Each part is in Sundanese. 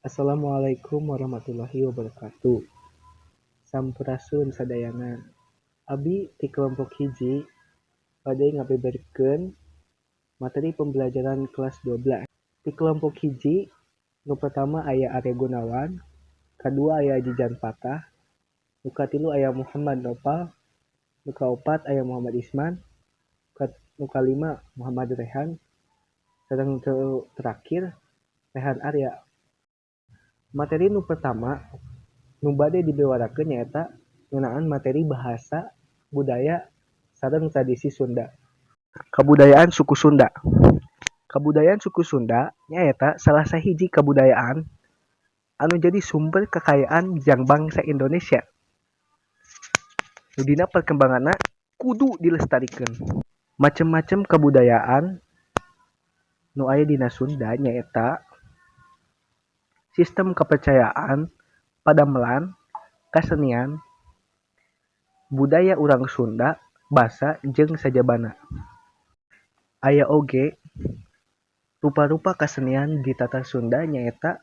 Assalamualaikum warahmatullahi wabarakatuh. Sampurasun sadayana. Abi ti kelompok 1 bade ngabeberkeun materi pembelajaran kelas 12. Ti kelompok 1 nu pertama aya Arya Gunawan, kadua aya Jijan Patah, nu katilu aya Muhammad Nopal, nu kaopat aya Muhammad Isman, nu kalima Muhammad Rehan, sareng nu terakhir Rehan Arya. Materi nu pertama nu bade dibewarakeun nyaeta ngeunaan materi bahasa, budaya, sareng tradisi Sunda. Kabudayaan suku Sunda. Kabudayaan suku Sunda nyaeta salah sahiji kabudayaan anu jadi sumber kekayaan jang bangsa Indonesia. Nu dina perkembanganna kudu dilestarikeun. Macem-macem kabudayaan nu aya dina Sunda nyaeta sistem kepercayaan, padamelan, kasenian, budaya urang Sunda, basa jeung sajabana. Aya oge rupa-rupa kasenian di tatar Sunda nyaeta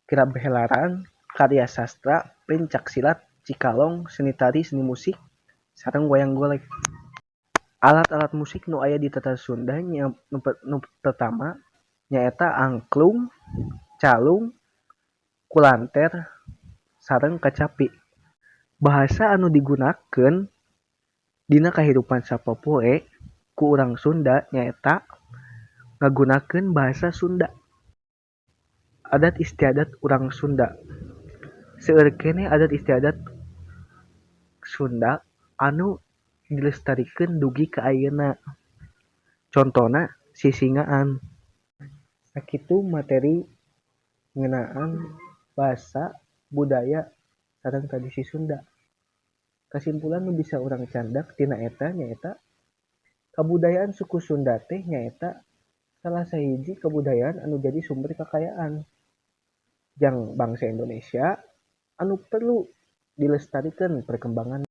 kirab helaran, karya sastra, pencak silat, cikalong, seni tari, seni musik, sareng wayang golek. Alat-alat musik nu aya di tatar Sunda nu pertama nyaeta angklung, calung, kulanter, sareng kacapi. Bahasa anu digunakeun dina kahirupan sapopoe ku urang Sunda nyaeta ngagunakeun bahasa Sunda. Adat istiadat urang Sunda. Seueur keneh adat istiadat Sunda anu dilestarikeun dugi ka ayeuna. Contona sisingaan. Sakitu materi ngeunaan basa, budaya, sareng tradisi Sunda. Kasimpulan nu bisa urang candak tina eta nyaeta kabudayaan suku Sunda teh nyaeta salah sahiji kabudayaan anu jadi sumber kakayaan jang bangsa Indonesia anu perlu dilestarikeun perkembangan.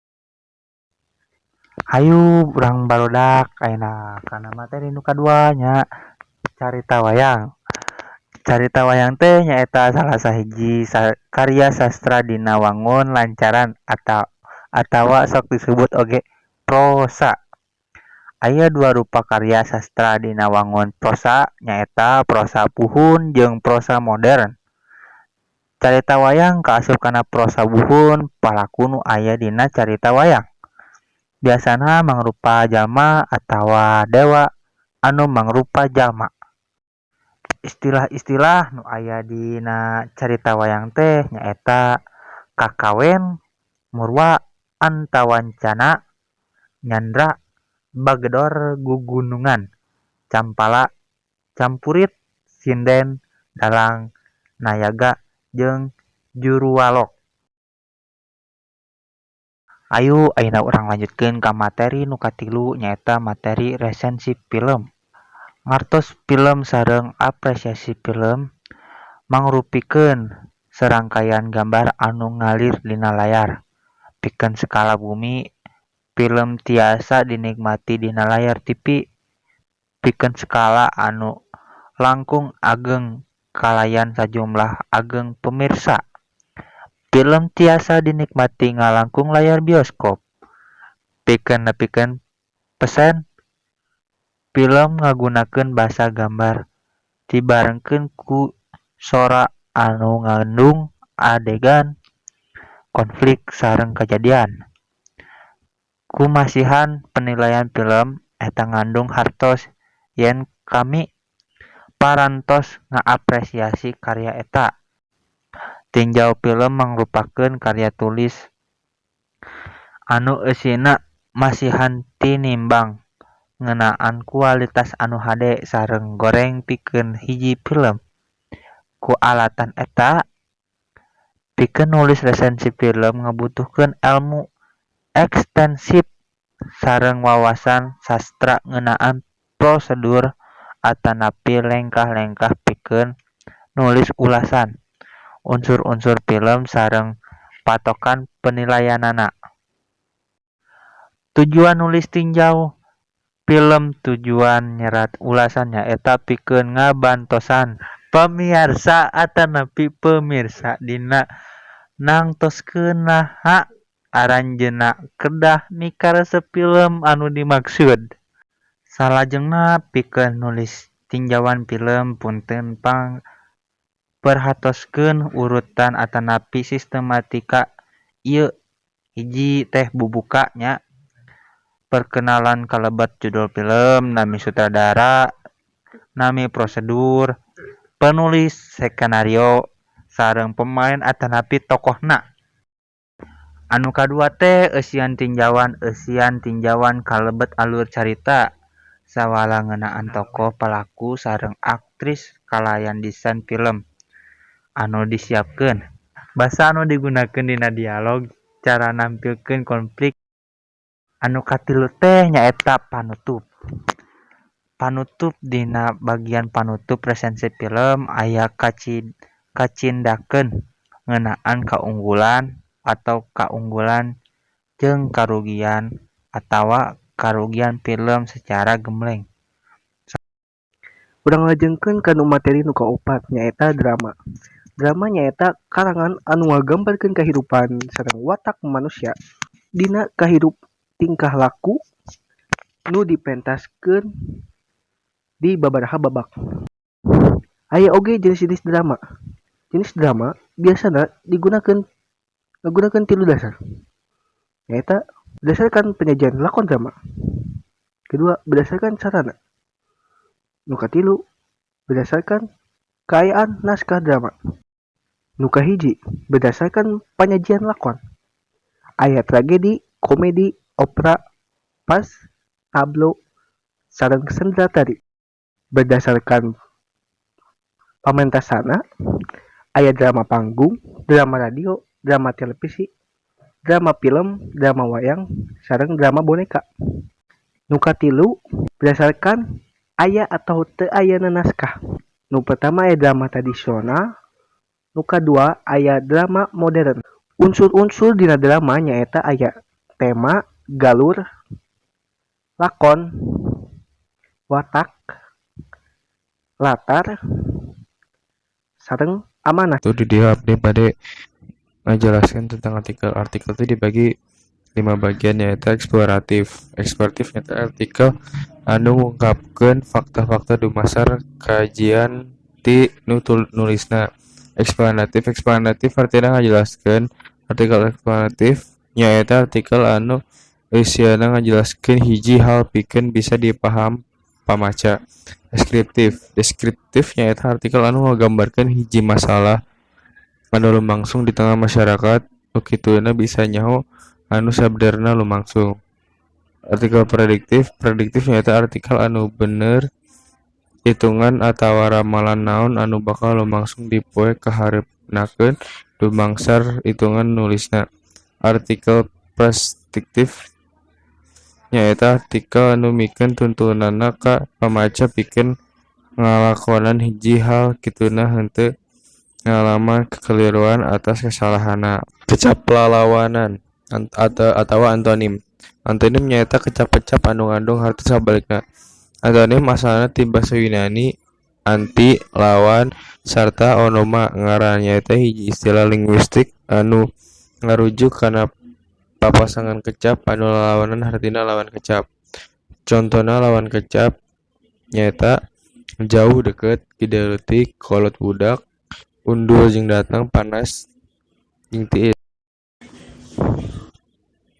Hayu urang barudak ayeuna kana materi nu kadua nya, carita wayang. Carita wayang teh nyaeta salah sahiji karya sastra dina wangun lancaran atawa sok disebut oge prosa. Aya dua rupa karya sastra dina wangun prosa, nyaeta prosa buhun jeung prosa modern. Carita wayang kaasup kana prosa buhun. Palaku nu aya dina carita wayang biasana mangrupa jalma atawa dewa anu mangrupa jalma. Istilah-istilah nu aya dina carita wayang teh nyaeta kakawen, murwa, antawancana, nyandra, bagedor gugunungan, campala, campurit, sinden, dalang, nayaga jeung juruwalok. Ayu ayeuna urang lanjutkeun ka materi nu katilu, nyaeta materi resensi film. Ngartos film sareng apresiasi film mangrupikeun serangkaian gambar anu ngalir dina layar. Pikeun skala bumi, film tiasa dinikmati dina layar TV. Pikeun skala anu langkung ageng kalayan sajumlah ageng pemirsa, film tiasa dinikmati ngalangkung layar bioskop. Pikeun nepikeun pesen, film ngagunakeun basa gambar dibarengkeun ku sora anu ngandung adegan, konflik sareng kajadian. Ku masihan penilaian film eta ngandung hartos yen kami parantos ngaapresiasi karya eta. Tinjau film mangrupakeun karya tulis anu eusina masihan tinimbang ngeunaan kualitas anu hade sareng goreng pikeun hiji film. Ku alatan eta, pikeun nulis resensi film ngabutuhkeun elmu ekstensif sareng wawasan sastra ngeunaan prosedur atanapi lengkah-lengkah pikeun nulis ulasan, unsur-unsur film sareng patokan penilaianana. Tujuan nulis tinjau film, tujuan nyerat ulasan nyaeta pikeun ngabantosan Pamiarsa atanapi pemirsa dina nangtoskeun naha aranjeunna kedah mikaresep film anu dimaksud. Salajengna pikeun nulis tinjauan film punten pang perhatoskeun urutan atanapi sistematika ieu hiji teh bubuka nya perkenalan kalebet judul film, nami sutradara, nami prosedur, penulis skenario, sareng pemain atanapi tokohna. Anu kadua teh eusian tinjauan kalebet alur carita sawala ngeunaan tokoh palaku sareng aktris kalayan desain film anu disiapkeun. Basa anu digunakeun dina dialog, cara nampilkeun konflik. Anu katilu teh nyaeta panutup. Panutup dina bagian panutup resensi film aya kacindakeun ngeunaan kaunggulan atau kaunggulan jeung karugian atawa karugian film secara gemleng. Urang lajengkeun kana materi nu kaopat, nyaeta drama. Drama nyaeta karangan anu ngagambarkeun kahirupan sareng watak manusia dina kahirup tingkah laku nu dipentaskeun di babaraha babak. Aya oge jenis-jenis drama. Jenis drama biasana digunakeun ngagunakeun tilu dasar, nyaeta berdasarkan penyajian lakon drama, kedua berdasarkan sarana, nu katilu berdasarkan kaayaan naskah drama. Nu kahiji berdasarkan penyajian lakon. Aya tragedi, komedi, opera, fars, tablo, sareng sendratari. Berdasarkan pamentasanna aya drama panggung, drama radio, drama televisi, drama film, drama wayang, sareng drama boneka. Nu katilu berdasarkan aya atau teu ayana naskah. Nu pertama aya drama tradisional, nu kadua aya drama modern. Unsur-unsur dina drama nyaeta aya tema, galur, lakon, watak, latar, sareng amanah. Tuh di dieu abdi bade ngajelaskeun tentang artikel. Artikel itu dibagi lima bagian, yaitu eksploratif. Eksploratif nyaeta artikel anu ngungkapkeun fakta-fakta dumasar kajian ti nu nulisna. Eksplanatif, eksplanatif artinya ngajelaskeun. Artikel eksplanatif nyaeta artikel anu eusiana ngajelaskeun hiji hal pikeun bisa dipaham pamaca. Deskriptif, deskriptif nyaeta artikel anu ngagambarkeun hiji masalah anu lumangsung di tengah masyarakat nu kituna bisa nyaho anu sabenerna lumangsung. Artikel prediktif, prediktif nyaeta artikel anu bener hitungan atawa ramalan naon anu bakal lumangsung di poe kahareupnakeun dumasar hitungan nulisna. Artikel preskriptif nyaeta artikel anu mikeun tuntunanna ka pamaca pikeun ngalakonan hiji hal kituna henteu ngalaman kekeliruan atas kasalahanna. Kecap lalawanan atawa antonim. Antonim nyaeta kecap-kecap anu ngandung harti sabalikna. Antonim asalna ti basa Yunani anti lawan sarta onoma ngaran, nyaeta hiji istilah linguistik anu ngarujuk kana papasangan kecap anu lalawanan hartina lawan kecap. Contona lawan kecap nyaeta jauh deket, gede leutik, kolot budak, undur jeung datang, panas jeung tiis.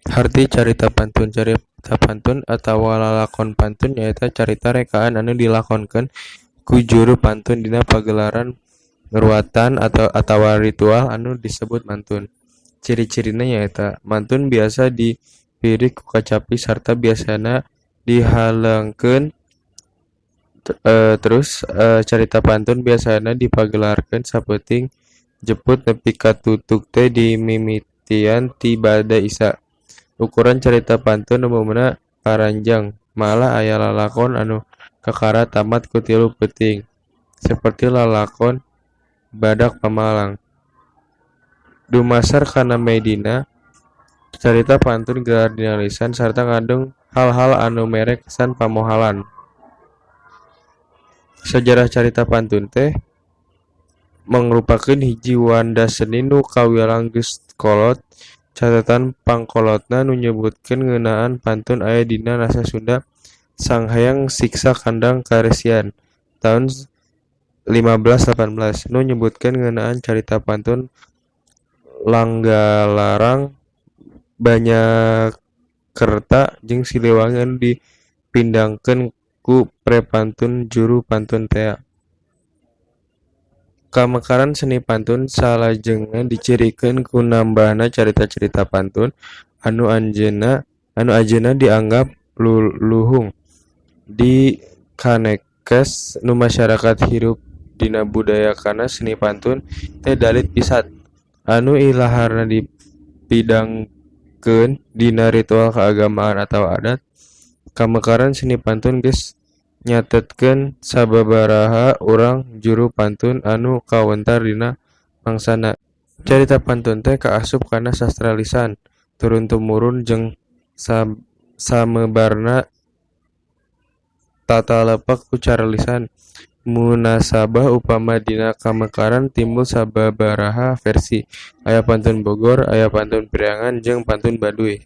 Harti carita pantun. Carita pantun atawa lalakon pantun nyaeta carita rekaan anu dilakonkeun ku juru pantun dina pagelaran ruwatan atawa ritual anu disebut mantun. Ciri-cirina nyaeta mantun biasa dipirig ku kacapi sarta biasana dihaleungkeun, terus carita pantun biasana dipagelarkeun sapeuting jeput nepi ka tutug teh dimimitian ti bada Isya. Ukuran carita pantun umumna paranjang, malah aya lalakon anu kakara tamat ku 3 peuting saperti lalakon Badak Pamalang. Dumasar kana medina, carita pantun gelar dina lisan sarta ngandung hal-hal anu mere kesan pamohalan. Sajarah carita pantun teh. Mangrupakeun hiji wanda seni nu kawilang geus kolot. Catetan pangkolotna nu nyebutkeun ngeunaan pantun aya dina naskah Sunda Sanghyang Siksa Kandang Karesian taun 1518 nu nyebutkeun ngeunaan carita pantun Langgalarang Banyakerta jeung Siliwangi anu dipindangkeun ku pre-pantun juru pantun tea. Kamekaran seni pantun salajengna dicirikeun ku nambahna carita-carita pantun anu ajenna dianggap luluhung. Di Kanekes nu masyarakat hirup dina budaya kana seni pantun teh dalit pisan anu ilaharna dipidangkeun dina ritual keagamaan atawa adat. Kamekaran seni pantun geus nyatetkeun sababaraha urang juru pantun anu kawentar dina mangsana. Carita pantun teh kaasup kana sastra lisan turun tumurun jeung samebarna tatalepek ku cara lisan. Munasabah upama dina kamekaran timbul sababaraha versi, aya pantun Bogor, aya pantun Priangan jeung pantun Baduy.